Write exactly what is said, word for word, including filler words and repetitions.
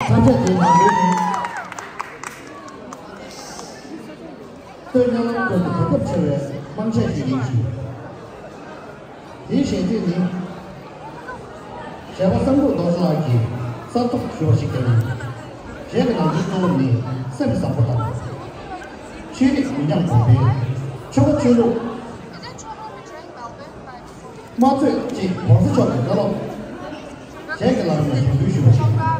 ཐབས་ཤེས་དེ་ནང་ལོགས་ནས། སྟོད་མཉམ་ལམ་ཁུལ་དུ་གོ་སྐབས་ཆེ་བའི་དམངས་ཆེད་ཞིག་ཡིན་ཞུ། དེའི་གཞས་ཚིག་ནི། གཞས་པ་བསམ་གྲུབ་རྡོ་རྗེ་ལགས་ཀྱིས་གསར་ཐོབ་ཞུ་བ་ཞིག་བརྒྱབ་ཡོད། གཞས་ཀྱི་ནང་དོན་གཙོ་བོ་ནི་སེམས་བཟང་པོ་དང་། ཆོས་རིག་མི་ཉམས་གོང་འཕེལ། ཆོལ་ཁ་ཆོས་ལུགས། དམངས་གཙོ་བཅས་༸གོང་ས་མཆོག་གི་བཀའ་སློབ། གཞས་ཀྱི་ལམ་ནས་དྲན་སྐུལ་ཞུ་བ་ཞིག་ཡིན།